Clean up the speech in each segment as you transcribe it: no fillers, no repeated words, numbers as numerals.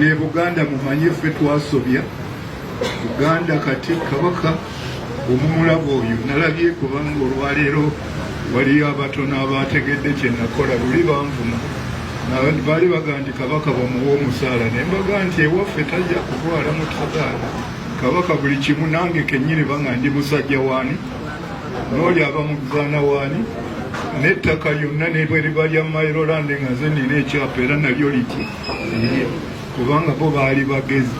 Wano e Buganda mumanye ffe twasobya Buganda. Kati Kabaka omumulaba oyo nalabye, kubanga olwaleero waliyo abatono abategedde kye nakola. Luli banvuma, baali baga nti Kabaka bamuwa omusaala, naye mbaga nti ewaffe tajja kutwala mutagaala. Kabaka buli kimu, nange kennyini banga ndi musajja waani, n'oli aba muzaana waani, n'ettaka lyonna ne bwe liba lya mailo land nga nze nina ekyapa, era nalyo liti lirye, kubanga bo baali bagezi.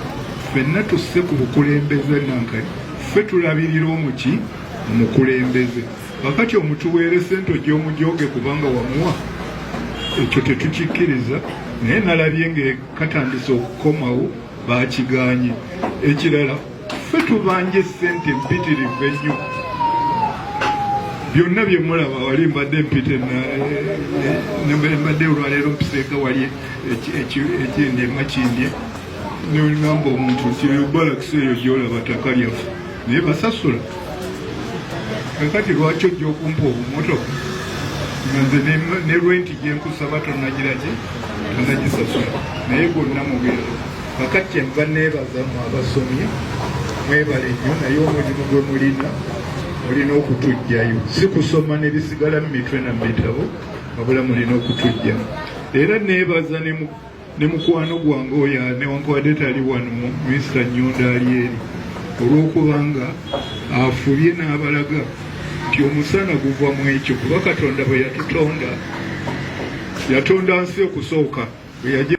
Ffenna tusse ku bukulembeze nankani, ffe tulabirira omuki omukulembeze. Kakati omutuweere sente ojja omujoge kubanga wamuwa, ekyo tetukikkiriza. Naye nalabye nga katandise okukomawo, bakiganye. Ekirala, ffe tubanja essente mpitirivu ennyo. Byonna bye mulaba wali, mbadde mpite, mbadde olwaleero mpiseeka wali ekindi emakindye, neŋamba omuntu nti eyo balakisi eyo gyolaba ttaka lyaffe, naye basasula. Kakati lwaki ojja okumpa obumotoka nga nze ne renti gyenkusaba tonagiraki, tonagisasula? Naye gonna mubeera. Kakati kyenva neebaza mu abasomye, mwebale nnyo, naye omulimu gwe mulina, mulina okutujjayo, si kusoma ne bisigala mu mitwe na mu bitabo, wabula mulina okutujjamu. Era neebaza ne mukwano gwange oyo, newankubadde tali wano, Minisita Nyondo ali eri, olw'okubanga afubye n'abalaga nti omusana guva mu ekyo, kuba Katonda bwe yatutonda yatonda nsi okusooka bwe.